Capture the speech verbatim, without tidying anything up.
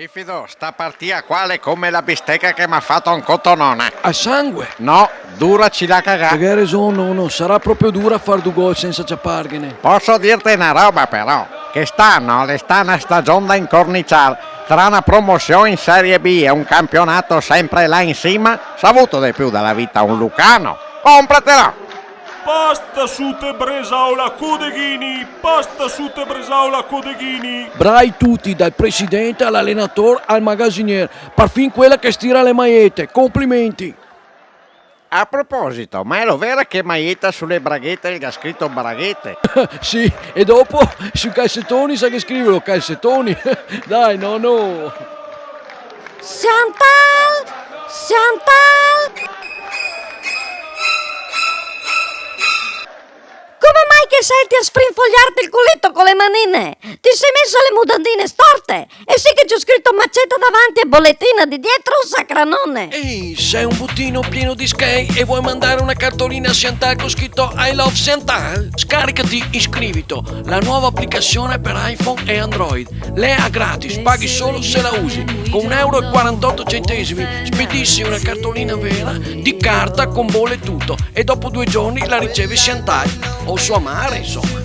Bifido, sta partia qua l'è come la bisteca che m'à fato anco to nona. A sangue! No, dura, ci l'à cagà. Te ghe reson, nono, sarà proprio dura far du gol sensa ciaparghene. Poso dirte na roba però, che st'ano l'è sta na stagion da incorniciar, tra na promosion in Serie B e un campionato sempre là in sima, s'à vuto de più da la vita un lucano? Compratela! Pasta su te bresaola Codeghini, pasta su te bresaola Codeghini. Brai tuti, dal presidente all'allenator al magasinier, parfin quela che stira le maiete, complimenti! A proposito, ma elo vera che maieta su le braghete el ga scrito braghete? Sì, e dopo sui calzetoni sa che scrivelo calzetoni. Dai, no, no. Chantal! Chantal! Come mai che stai a sfrinfogliarte el culeto co le manine? Ti sei mesa le mudandine storte? E sì che ci ho scritto maceta davanti e boletina di dietro, sacranone! Ehi, sei un buttino pieno di schei e vuoi mandare una cartolina a Chantal con scritto I love Chantal? Scaricati Iscrivito, la nuova applicazione per iPhone e Android. L'è a gratis, paghi solo se la usi. Con un euro e quarantotto centesimi spedisci una cartolina vera di carta con bolle e tutto e dopo due giorni la riceve Chantal o sua madre, insomma.